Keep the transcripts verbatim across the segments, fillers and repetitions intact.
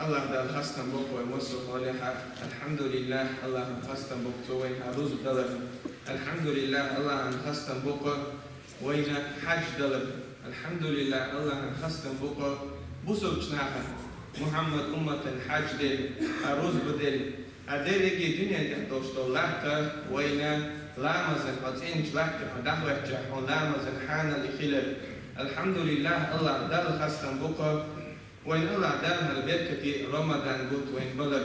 АллахӀ Далла хастам бу-кх вай массо а хьолехьа. АлхьамдулиллахӀ, АллахӀан хастам бу-кх цо вайна хьа рузба далар. АлхьамдулиллахӀ, АллахӀан хастам бу-кх вайна хьаж далар. АлхьамдулиллахӀ, АллахӀан хастам бу-кх бусалба наха, Мухьаммад умматан хьаж делла, а рузба делла, а дерриге дуьнен тӀехь долуш долу латта вайна ламазан, хьо цӀеначу латтехь хьо дӀахӀоьттича, хьо ламазан хьанал и хилар. АлхьамдулиллахӀ, АллахӀ Далла хастам бу-кх вайна АллахӀ Дала хӀара беркате Рамадан бутт вайна балар.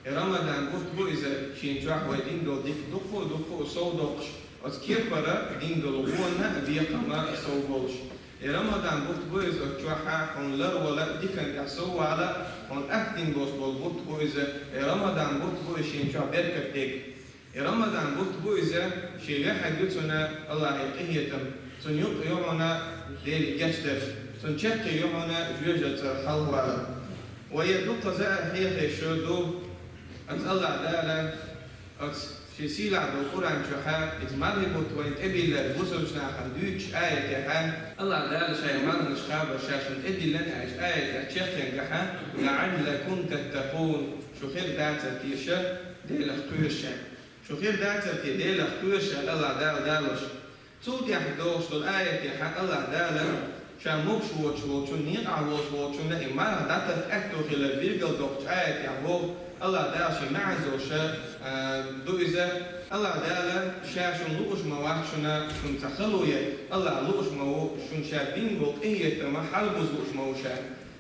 И Рамадан бутт бу иза, шен чохь вай дина долу дика дуккха а, дуккха а сов доккхуш, оцу кепара дина долу гӀонна а, бекхам а сов болуш. И Рамадан бутт бу иза, оцу чохь хьуна ларвала а, диканна тӀехь сов вала а, хьуна атта дина болуш болу бутт бу иза. И Рамадан бутт бу иза, шен чохь беркат дерг. И Рамадан бутт бу иза, шен юьхьиг ю цунна АллахӀера къинхетам, цунна юккъе ю хьуна Деле гечдар, цунна чаккхе ю хьуна жоьжалцӀара хьалхавалар. Вай дуккхаза а хьехош ду, оцу АллахӀ Дала оцу шен сийлахь долу Къуръан чохь иза мархи бутт вайна тӀебиллар, бусалба нахана дуьйцучу аятехь, АллахӀ Дала шайн марханаш кхабар ша шуна тӀедиллина аьлча аятехь чекхъянгахь: «ЛаӀаллакум таттакъун», шу хир дацара теша Делах кхоьруш. Шу хир дацара те Делах кхоьруш аьлла АллахӀ Дала далош. Цул тӀаьхьа догӀуш долу аятехь АллахӀ Дала ша могуш воцуш волчунна, некъахь волуш волчунна и марха дӀататта аьтто хилар билгал доккхучу аятехь боху, АллахӀ Дала шен маьӀна долуш, а, ду иза. АллахӀ Дала ша шуна лууш ма вац шуна, шуна цхьа хало ян, АллахӀ лууш ма ву шуна ша бина болу къинхетам хьалабуза лууш ма ву ша.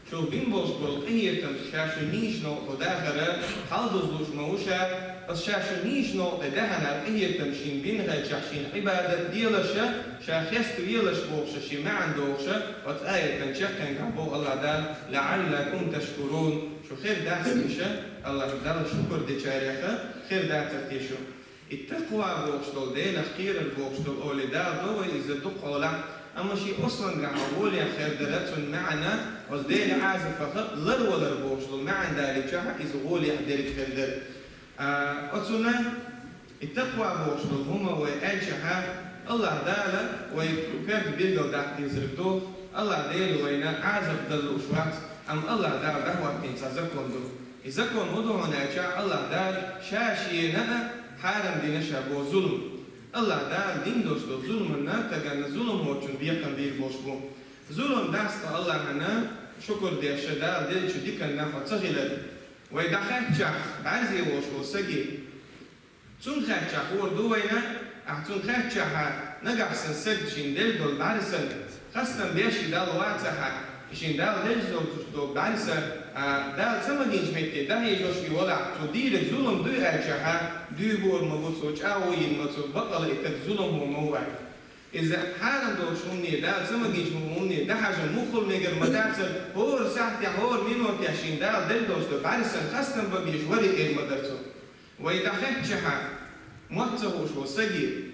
Шу бина болуш болу къинхетам ша шуна нийса новкъа тӀе дахар хьалабуза лууш ма ву ша, аса ша шуна нийса новкъа тӀе даханарг къинхетам шена бина хилчахь шена Ӏибадат делаш, ша хеставелаш бохуш, шен маьӀна дохуш, оцу аятан чекхъянгахь боху АллахӀ Дала: «ЛаӀаллакум ташкурун», шу хир дац те ша, АллахӀ Далла шукур дечарех хир дацара те шу. И такъва бохуш долу, Делах кхерар бохуш долу олий Дала до вай иза дукха хьолахь, амма шен ослангахь гӀолехь хир дара цунна маьӀна, оцу Делан Ӏазапах ларвалар бохуш долу маьӀна далийчахь иза гӀолехь дерг хир дара. А, оцунна и такъва бохуш долу хӀума вай аьлчахь, АллахӀ Дала вай коьрта билгал даккха дезарг ду, АллахӀ Дела вайна Ӏазап дала лууш вац, амма АллахӀ Дала дӀахӀоттийна цхьа закон ду. И закон хӀун ду хьуна аьлча, АллахӀ Дала ша шена а хьарам дина ша боху зулам. АллахӀ Дала дина долуш долу зуламна, стаганна, зуламхочунна бекхам бийр болуш бу. Зулам дац ткъа АллахӀана шукур деш ша Дала деллачу диканна хьо ца хилар. Вай дӀахаьттачахь, бӀаьрзе волуш волу саги, цунна хаьттачахь хуур ду вайна, ахь цунна хаьттачахьа, нагахь сан саг шена делла долу бӀаьрса, хастам беш и Далла вацахьа, и шена Дала делла долу бӀаьрса, а, Дала ца магийначу метте дӀахьежош и валахь, цо дийриг зулам дуй аьлчахьа, дуй бора ма бу цо, чӀагӀо йина ма цо, бакъала и стаг зуламхо ма ву аьлла. Иза хьарам долчу хӀумане, Дала ца магийначу хӀумане дӀахьажа муххал мегар ма дацара, хӀора сахьтехь, хӀора минотехь шена Дала делла долуш долу бӀаьрсан хастам бан безаш варе эр ма дара цо. Вай дӀахаьттачахьа, мотт ца хууш волу саги,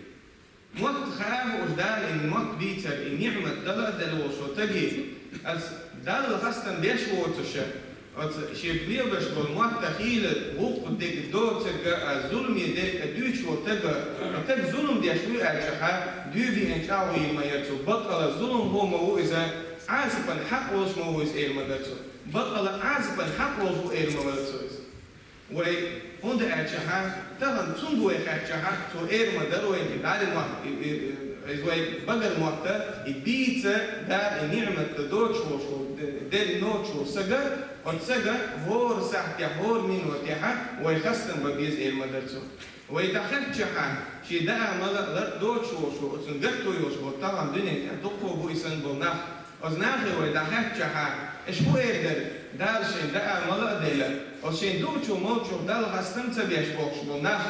мотт хаа хууш Дала и мотт бийцар, и ниӀмат дала а делла волуш волу стаги, аса Далла хастам беш воцуша, оцу шен бебаш болу мотта хийла гӀуллакх дерг доцург а, зуламе дерг а дуьйцуш волу стаг, и стаг зулам деш вуй аьлчахьа, дуй бина чӀагӀо йина ма яра цо, баккъала зуламхо ма ву иза, Ӏазапан хьакъ волуш ма ву иза эр ма дара цо. Баккъала Ӏазапан хьакъ волуш ву эр ма вара цо иза. Вай, хӀунда аьлчахьа, тахана цуьнга вай хаьттачахьа, цо эр ма дара вайна и бӀаьрг мотт, и, и, и, иза вай багара мотт, и бийца Дала и ниӀмат доцуш волуш волу, де-, делла доцуш волу сага, оцу сага хӀора сахьтехь, хӀора минотехьа вай хастам бан беза эр ма дара цо. Вай дӀахаьттачахьа, шен даа мала а лар доцуш волуш волу, оцунна гатто йолуш волу тахана дуьнен тӀехь дуккха бу и санна болу нах. Оцу нахе вай дӀахаьттачахьа, аш хӀун эр дара, Дала шайн даа мала а делла, оцу шайн дуучух молчух Далла хастам ца беш бохуш болу нах,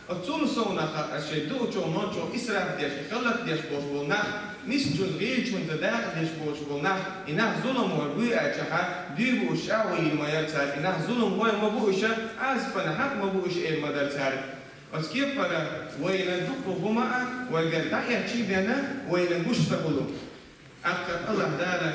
оцу цул совнаха, аш шайн дуучух молчух исраф деш, и халат деш бохуш болу нах, мискачунца, гӀийлачунца дакъа деш бохуш болу нах, и нах зуламхой буй аьлчахьа, дуй бууш чӀагӀо йийр ма яра цара, и нах зуламхой ма бу уьш, Ӏазапана хьакъ ма бу уьш эр ма дара цара. Оцу кепара вайна дуккха хӀума а, вайгара дӀаэцчий бена, вайна гуш ца хуьлу. ТӀаккха АллахӀ Дала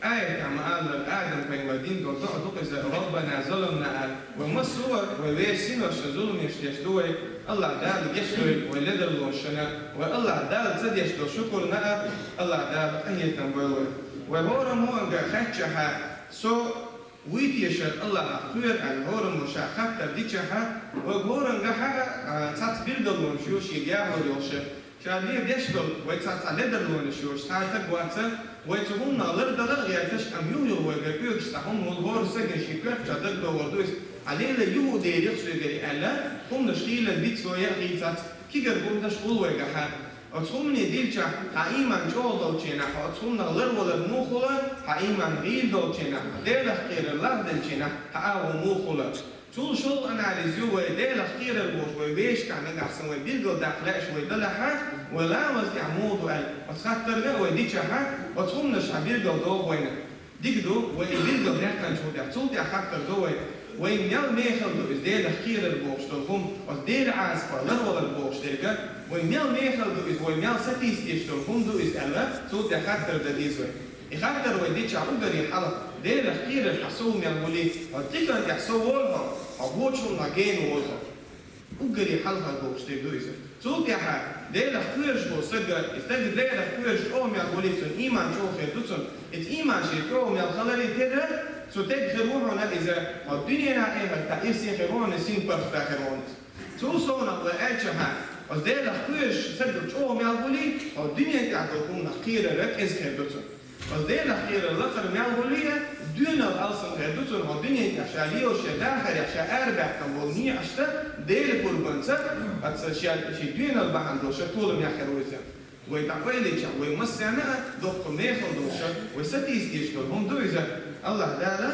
аятехь ма-аллара, Адам-пайхамар дина долу доӀа ду-кх иза: «Роббана заламна», аьлла. Вай массо а, вай вешан синошна зуламаш деш ду вай, АллахӀ Дала гечдойла вай ледарлонашна, вай АллахӀ Дала ца деш долу шукурна а, АллахӀ Дала къинхетам бойла вай. Вай хӀораммо а хаьттачахьа, со Вуй тешар Аллахьах кхоьру аьлла хӀораммо ша хаттар дичахьа, вай хӀоранга хьа а, цхьацца билгалонаш ю шега яхьар йолуша, ша ле деш долу вай цхьа цхьа ледарлонаш йолуш цхьа стаг ваца, вай цу хӀуманах лардала а гӀерташ, амма юха-юха вайгара оьгуш цхьа хӀума волу хӀора сагана шен коьртачохь дагадогӀур ду иза, хьан лела юха а дерриг соьгара аьлла, хӀуманаш хийлаза дицло я а хийцац, кхигара хӀуманаш хуьлу вайгахьа. Оцу хӀумане дилчахь, хьан ийман чӀогӀа долчу хенахь, оцу хӀуманах ларвалар муха хуьлу, хьан ийман гӀийла долчу хенахь, Делах кхерар лахделчу хенахь, хьан агӀо муха хуьлу. Цул шолгӀа анализ ю вай Делах кхерар бохуш вай вешкахь нагахь санна вай билгалдаккха лаьаш вай далахьа, вай ламаз тӀехь муха ду аьлла, оцу хаттарга а вай дичахьа, оцу хӀуманаш хьан билгалдоху вайна. Дика ду, вай и билгал даьккхинчул тӀехь, цул тӀехь хаттар до вай. Вайн мел мехала ду иза Делах кхерар бохуш долу хӀума, оцу Делан Ӏазапах ларвалар бохуш дерг а, вайн мел мехала ду иза, вай мел сатийса деш долу хӀума ду иза аьлла, цул тӀехь хаттар дан деза вай. И хаттар вай дичахь уггаре хьалха, Делах кхерар хьан сов мел хуьлий, хьо диканна тӀехь сов волу хьо, хьо вочу хӀуманах гена волу хьо. Уггаре хьалха бохуш дерг ду иза. Цул тӀаьхьа Делах кхоьруш волу сага, и стаг Делах кхоьруш чӀогӀа мел хуьлий, цуьнан ийман чӀогӀа хир ду цунна. Иза ийман шен чӀогӀа мел хиларе терра, цу стеган хир ву хьуна иза, хьо дуьненахь а, эхартахь а ирсе хир ву хьуна, синпаргӀатта хир ву хьуна иза. Цул совнах вай аьлчахьа, оцу Делах кхоьруш сага чӀогӀа мел хуьлий, хьо дуьнен тӀехь долу хӀуманах кхерар а кӀезиг хир ду цунна. Оцу Делах кхерар лакхара мел хуьлий а, доьналла алсам хир ду цунна хьо дуьнен тӀехь ша лелош я дахарехь ша арабаьккхина болу некъашца, Делан пурбанца, оцу ша шен доьналла бахьана долуш а толамех хир ву иза. Вай дӀакъайлинчохь вай массарна а доккха мехала долуш а, вай сатийса деш долу хӀума ду иза. Аллахь Дала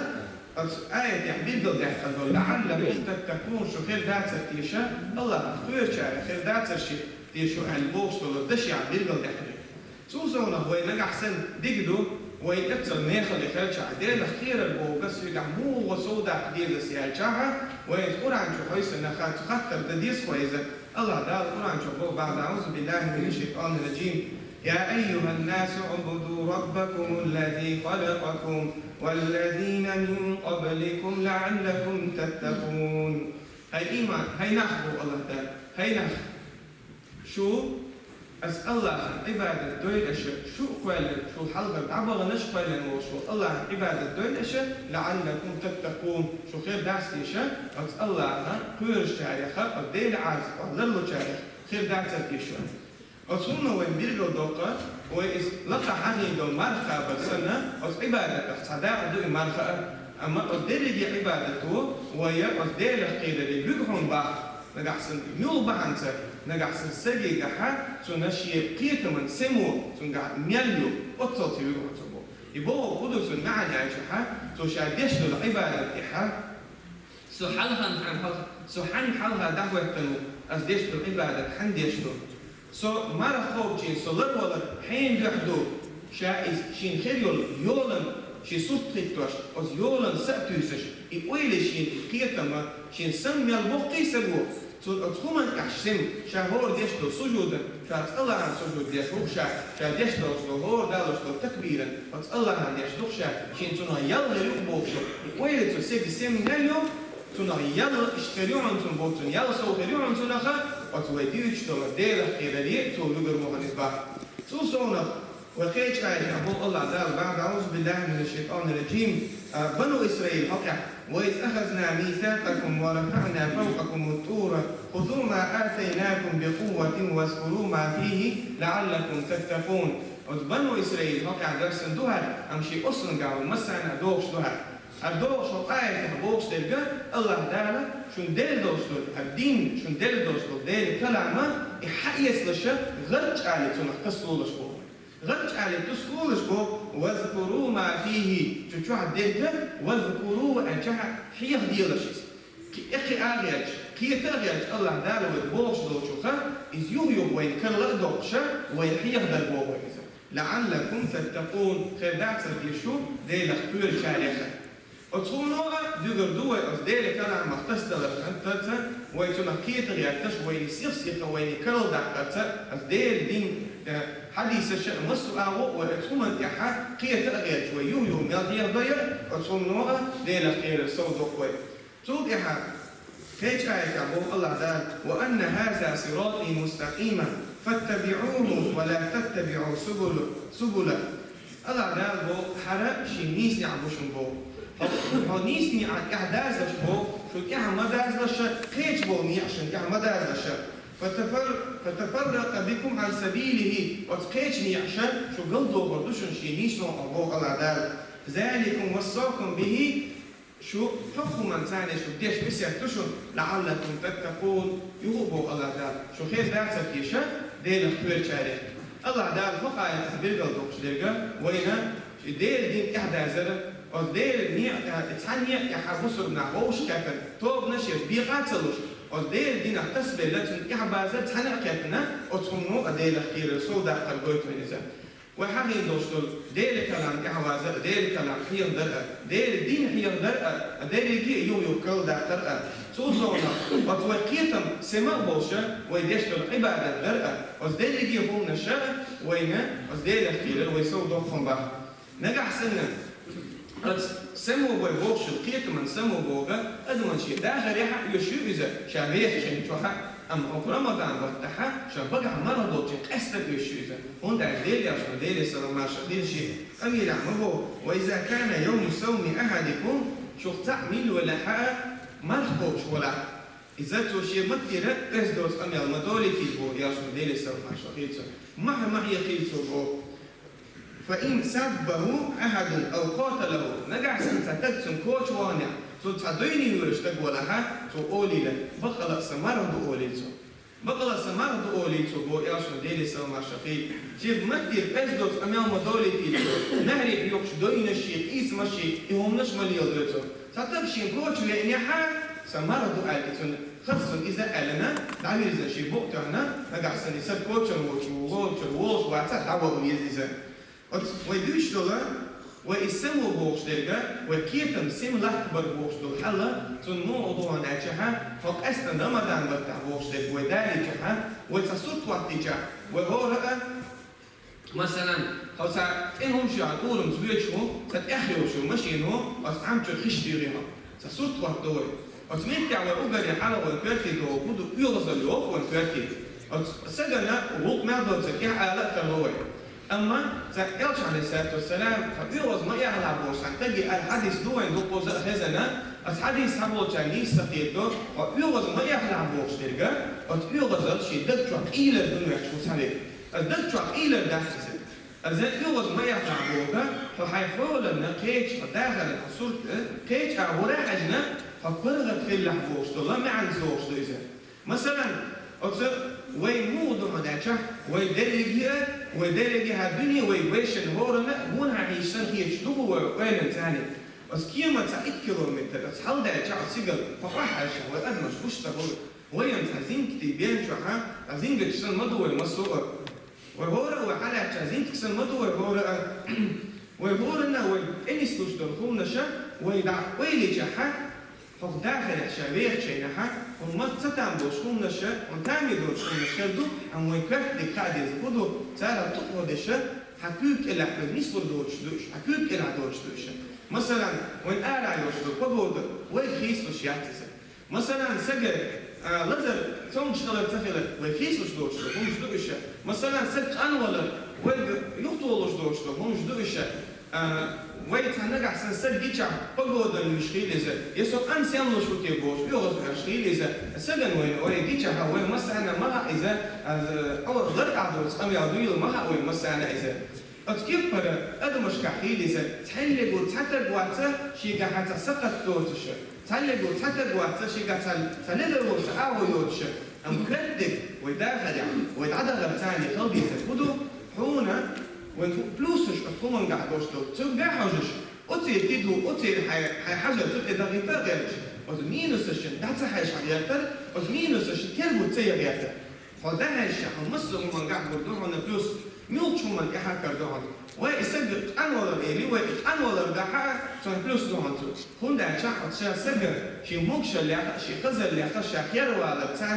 оцу аятехь билгалдаьккхина долу: «ЛаӀаллакум таттакъун», шу хир дацара теша, Аллахьах кхоьручарах хир дацара ши теша аьлла бохуш долу дашехь билгалдаьккхина. Цул совнах вай нагахь санна дика ду, вай эццал мехала хилчахь, Делах кхерар боху гас вигахь муха сов даккха деза ас яьлчахьа, вай иза Къуръан чу хьойсанна хан цу хаттар дан деза вай иза. Аллахь Дала Къуръан чу боху бахьана: «АӀузу биллахӀи мина шшайтӀани рражим. Я айюхӀан-насу уӀбуду раббакумул лази халакъакум валлазина мин къабликум лаӀаллакум таттакъун». ХӀай ийман, хӀай нах, боху Аллахь Дала, хӀай нах! Шу ас Аллахьан Ӏибадат дойла аша, шу а кхоьллина, шул хьалха дӀабаханаш а кхоьллина волуш волу Аллахьан Ӏибадат дойла аша, лаӀаллакум таттакъун, шу хир дац теша, оцу Аллахьах кхоьручарех а, оцу Делан Ӏазапах ларлучарех хир дацара теша. Оцу хӀумано вайн билгалдоккху, вай иза лакхахь хьахийна долу марха кхабар санна, оцу Ӏибадатах цхьа дакъа ду и марха а, амма оцу дерриге Ӏибадато вай оцу Делах кхераре вуьгу хьуна бахьа. Нагахь санна муьлха бахьанца, нагахь санна сагегахьа цунна шен кхетаман семо цуьнгахь мел ю, оццал ца вуьгу хьуна цо боху. И боху хӀун ду цуьнан маьӀна аьлчахьа, цо ша деш долу Ӏибадат тӀехьа: «Со хьалхан хьан хьалха, со хьан хьалха дӀахӀоьттина ву, ас деш долу Ӏибадат хьан деш ду? Со марха кхобучийн со ларвалар хьенан дуьхьа ду?» Ша иза шена хир йолу йолан шен сурт хӀиттош, оцу йолан са а туьйсуш, и ойла шена, и кхетама шен санна мел боккхий саго, цунна оцу хӀуманна тӀехь шен ша хӀора деш долу сужудан, ша цкъа лахьан сужуд деш ву ша, ша деш долуш долу хӀора далош долу такбиран, оцу Аллахьан деш ду ша, шен цунах ял хир ю бохуш, и ойла цу сага сема мел ю, цунах ял иштта хир ю хьуна цунна боху, цунна ял сов хир ю хьуна цунах, оцу вай дуьйцуш долу Делах кхераре цо вуьгур ву хьуна иза бахьа. Цул совнах, вай кхечу аятехь боху Аллахь Дала бахьа: «АӀузу биллахӀи мина шшайтӀани рражим», а, Бану Исраил хьокъехь: «Ва из ахазна мисакъакум ва рафаӀна фавкъакумут-тура хузу ма атайнакум бикъувватин вазкуру ма фихӀи лаӀаллакум таттакъун». Оцу Бану Исраил хьокъехь дарсан ду хӀара, амма шен ослангахь вай массарна а дохуш ду хӀара. ХӀара дохуш хӀокху аятехь бохуш дерг а, Аллахь Дала шуна делла долуш долу хӀара дин, шуна делла долуш долу Делан калам а, и хьаэцалаша гӀарчӀ алий цунах кхассалаш боху. ГӀарчӀ алий тусалаш боху, «вазкуру ма фихӀи», цу чохь дерг а, «вазкуру» аьлчахьа, хьехаделаш иза. Кхи-, кхиа а гӀерташ, кхета а гӀерташ, Аллахь Дала вай бохуш долчуха, иза юха-юха вайна карла а доккхуша, вайна хьехадар боху вай иза. «ЛаӀаллакум таттакъун», хир дацара теша шу Делах кхоьручарех. Оцу хӀумано а дуьгур ду вай оцу Делан каламах тасадалар хӀинца, вай цунах кхета гӀерташ, вайна сих-сиха вайна карладаккхарца, оцу Делан дин, э, хьадисаша а массо а агӀо а вай оцу хӀуманна тӀехьа кхета а гӀерташ, вай юха-юха мел хьехадо а, оцу хӀумано а Делах кхерар сов доккху вай. Цул тӀаьхьа кхечу аятехь боху Аллахь Дала: «Ва анна хӀаза сиратӀи мустакъиман, фаттабиӀуху ва ла таттабиӀу субула, субула». Аллахь Дала боху: «ХӀара шен нийсанехь бу шуна», боху. Хьо нийса некъа тӀехь дазлаш боху, шу тӀехь ма дазлаша, кхеча болу некъашна тӀехь ма дазлаша. فتفر-، فتفرق بكم عن سبيله, оцу кхеча некъаша шу галдохур ду шуна шен нийсонах боху АллахӀ Дала. ذلكم وصاكم به, шу хӀокху хӀуманца шу деш весет ду шуна, لعلكم تتقون, юха а боху АллахӀ Дала, шу хир дац те ша Делах кхоьручарех. АллахӀ Дала хӀокху аятехь билгалдоккхуш дерг вайна, шен Делан дин тӀехь дазар, оцу Делан некъа тӀехь, цхьана некъа тӀехь бусург нах вовшахкхетта, тобанаш еш бекъа а ца луш, оцу Делан динах тасабелла цунна тӀехь базар цхьана а кхеттина, оцу хӀумано а Делах кхерар сов даккхар гойту вайна иза. Вай хьахийна долуш долу Делан калам тӀехь вазар а, Делан калам хьехадар а, Делан дин хьехадар а, дерриге а юха-юха карладаккхар а. Цул совнаха, оцу вай кхетам сема а болуша, вай деш долу Ӏибадат дар а, оцу дерриге а хӀуманаша а вайна оцу Делах кхерар вай сов доккхун баха. Нагахь санна, оцу само вай бохуш йолу кхетаман само боху адаман шен дахарехь а оьшуш ю иза, ша вехачу хенчохь а, амма хӀокху Рамадан баттахь а ша багахь марха долчу къаьстина оьшуш ю иза. ХӀунда аьлча Делан Элчано, Деле салам марша хила шен, къамелехь ма боху: وإذا كان يوم صوم أحدكم, шух цхьаъ милла велахь а, марха кхочуш велахь, иза цо шен маттера оьзда доцу къамел ма долийтийла боху Элчано, Деле салам марша хила цунна. Марха ма хьекхийла цо боху. فإن سابه أحد أو قاتله, нагахь санна цхьа стаг цунна коча ваханехь, цунна цхьа дуьйна вуьйлуш стаг велахь а, цо олийла: «Баккъала а сан марха ду», — олийла цо. «Баккъала а сан марха ду», — олийла цо боху Элчано, Деле салам марша хила. Шен маттера оьзда доцу къамел ма долийтийла цо. Нахьри хьоькхуш дуьйнаш шен, къийсамаш шен, и хӀуманаш ма леладой цо. Цхьа стаг шен коча веанехь а, сан марха ду аьлла, и цунна хаза цунна иза аьллина, дӀавирзина шен букъ тоьхна, нагахь санна и стаг кочара воцуш, вочара волуш вацахь, дӀаваха веза иза. Оцу вай дуьйцуш долу, вай и само бохуш дерг, вай кхетам сема латтабар бохуш долу хьал, цунна муха ду хьуна аьлчахь, хьо къаьстина Рамадан баттахь бохуш дерг вай далийчахь, вай цхьа сурт хӀоттийчахь, вай хӀора а, масалан, хьо цхьа тӀе хӀума шу хьан урамца воьдуш ву, цхьа тӀехь йолуш йолу машина ву, оцу Ӏам чуьра хиш дийгӀи хьо. Цхьа сурт хӀоттадо вай. Оцу меттехь вай уггаре хьалха вайн коьрте догӀу хӀун ду, оьгӀазалла йоху вайн коьрте. Оцу сагана гӀуллакх мел доцург тӀехь ала а тарло вай. Амма цхьа Элча, Ӏалайхиссалату вассалам, хьо оьгӀаз ма эхалахь бохуш цхьана стаге аьлла хьадис ду вайн дуккхаза а хезна, оцу хьадис схьаболчарна нийса ца кхетадо, хьо оьгӀаз ма эхалахь бохуш дерг, оцу оьгӀазалла шен даг чохь къийлар ду моьттуш ву цхьаверг. Аса даг чохь къийлар дац иза. Аса оьгӀаз ма эхалахь боху, хьо хьайн хьолана кхечу, хьо дахаран хьо сурт, э, кхечу агӀора хьаьжна, хьо паргӀат хилалахь бохуш долу маьӀна дохуш ду иза. Масалан, оцу вай муха ду хьуна аьлчахь, вай дерриге а, вай дерриге а дуьне, вай вешан хӀоранна а гонахьа хьийзаш санна хеташ ду хӀу вай ойланца. Оцу кема цхьа итт километр, оцу хьалдаьлчахь оцу сигала, хьо охьахьаьжчахь, вай адамаш гуш ца хуьлу. Вайна цхьа зингатий бен чохь, цхьа зингаташ санна ма ду вай массо а. Вай хӀора а вай хьалаьцча, зингаташ санна ма ду вай хӀора а. Вай хӀоранна а вай тӀенислуш долу хӀуманаша вай дӀа ойла йичахьа, хӀокху дахарехь ша вехачу хенахьа, хӀун маца ца там болуш хӀуманаша, хӀун таме доцуш хӀуманаш хир ду, амма вайн коьртаниг хаа деза хӀун ду, цара тӀукъо деша, хьан куьйга кӀелахь вай нислур доцуш ду уьш, хьан куьйга кӀелахь доцуш ду уьш. Масалан, вайн ара йолуш ду погода, вайга хийцалуш яц иза. Масалан, сага, а, лазар цомгуш хилар ца хилар, вай хийцалуш доцуш ду хӀумаш ду уьш. Масалан, сага къанвалар, вайга юхатолуш доцуш ду хӀумаш ду уьш. А, вай цхьа нагахь сан саг гичахь, погодан луьйш хила иза, я со къан сем луш ву те бохуш, оьгӀаз оьхуш хила иза, саган вайна вай гичахьа, вай массарна ма хаьа иза, а, гӀар тӀехь доцу къамел дуйла ма хаьа вай массарна иза. Оцу кеппара адамашкахь хила иза, цхьаьллего цхьа таг вац, шегахь цхьа сакхат доцуш. Цхьаьллего цхьа таг вац, шегахь цхьа, цхьа ледарло, цхьа агӀо йоцуш. Амма коьртаниг вай дахарехь, вай дӀадахарца хила дезар хӀун ду, хьуна вайн плюсаш оцу хӀумангахь долуш долу, цуьнга хьожуш, оцеран тидам, оцеран хьайн, хьайн хьажар цу тӀе дахийта а гӀерташ, оцу минусашна дӀа ца хьаьжча хьан гӀертар, оцу минусашна тергал ца ян гӀертар. Хьо дӀахьаьжча, хьо массо а хӀумангахь гур ду хьуна плюс, муьлххачу хӀуманна тӀехь а карадо хьуна. Вай и саг къанвалар эли, вай и къанвалар дахьа а, цунна плюс ду хьуна цо. ХӀунда аьлча оцу ша сага шен могушаллех а, шен хазаллех а ша херваларца,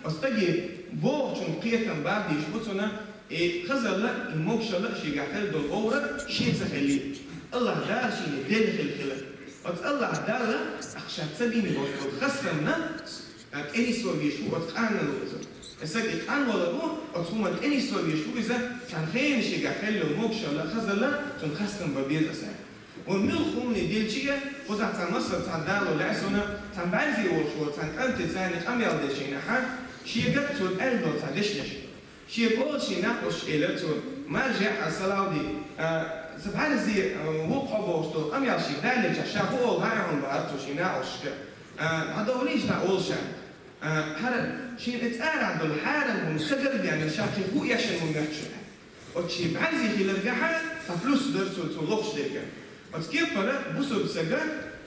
оцу стаге бохучун кхетам бан дийш бу цунна, и хазалла, и могушалла шегахь хила долу гӀовгӀа шен ца хилийта. АллахӀ Дала шена делла хила хилар. Оцу АллахӀ Дала ахь ша ца бина болчу хастамна а, тӀенисво веш ву оцу къанвалар иза. И саг и къанвалар ву, оцу хӀуманна тӀенисво веш ву иза, цхьана хенахь шегахь хилла могушалла, хазалла, цунна хастам бан беза аса. Вай муьлхха хӀумане делча а, Кхузахь цхьа массаза цхьа дало лаьа суна, цхьа бӀарзе волуш волу цхьа кӀанте царна къамел дешина хьан, шега цо аьлла долу цхьа дешнаш. Шега олу шен накъосташа элира цо: «Маржа, ассалам ди, а, ца бӀарзе, а, ву хьо бохуш долу къамел шега даллича, ша хӀу олу хьан хьуна бахьара цо шен накъосташка. А, дӀадовлийша дӀа олу ша. А, хӀара шен тӀе цӀарахь долу хьарам хӀума ца гаргадеана, ша кхин хӀу эшна хӀума моьтту шу». Оцу шен бӀарзе хиларгахьа, цхьа плюс дара цо, цо лохуш дерга. Оцу кеппара бусург сага,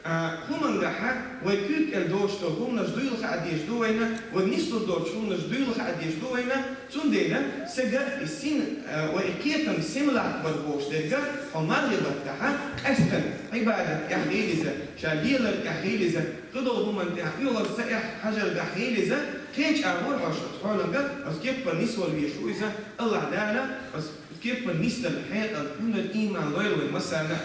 а, хӀумангахьа вай куьйга кӀел доцуш долу хӀуманаш дуйла хаа дезаш ду вайна, вай нислур доцу хӀуманаш дуйла хаа дезаш ду вайна, цундела сага и син, а, вай и кхетам сема латтабар бохуш дерга, хьо мархи баттахьа, къаьстина, Ӏибадат тӀехь хилийза, ша лелар тӀехь хилийза, кхидолу хӀуманна тӀехь оьгӀаз ца эхь хьажаргахь хилийза, кхеча агӀор хьо шу хьоланга, оцу кеппара нисвала везаш ву иза, Аллахь Дала, оцу кеппара нисдала хьекъал, хӀунда ийман лойла вай массарна.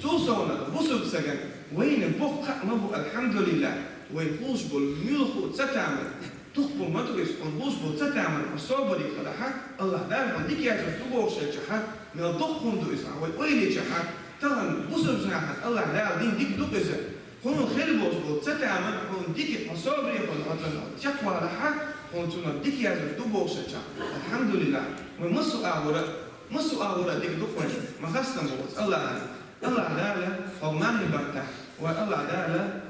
Цул совнах, бусург сагана, вайна боккха а ма бу, алхьамдулиллахь, вай хулаш болу муьлхха а цатамар, тухпу ма ду иза, хьуна хулаш болу цатамар хьо собаре хилахьа, Аллахь Дала хьуна дика яздеш ду бохуш хилчахьа, мел доккха хӀума ду иза, вай ойла йичахьа, тахана бусург нахана Аллахь Дала дина дика ду иза. Хьуна хила болуш болу цатамар хьуна дика, хьо собаре хилла хьо цунах чекхвалахьа, хьуна цунах дика яздеш ду бохуш хилчахьа. Алхьамдулиллахь, вай массо а агӀора, массо а агӀора дика ду хьуна, ма хастам бохуш Аллахьана. Аллахь Дала хьо мархи баттахь, вай Аллахь Дала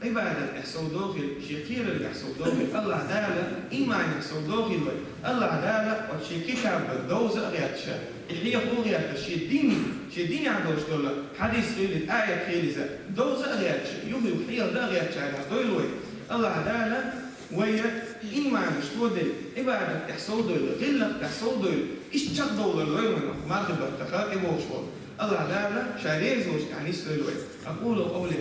Ӏибадатехь сов дохийла, шен кхераргахь сов дохийла, Аллахь Дала ийманехь сов дохийла вай. Аллахь Дала оцу шен китаб довза а гӀерташ, и хьехо а гӀерташ, шен дин, шен динехь долуш долу хьадис хилийза, аят хилийза, довза а гӀерташ, юха-юха хьехадан а гӀерташ, дойла вай. Аллахь Дала вай ийманаш тодойла, Ӏибадатехь сов дойла, гӀиллакхехь сов дойла, иштта чекхдовлар лойла вайна мархи баттахь тӀевогӀуш волу. Аллахь Дала ша реза волчу тӀехь нисдойла вай. أقول قولي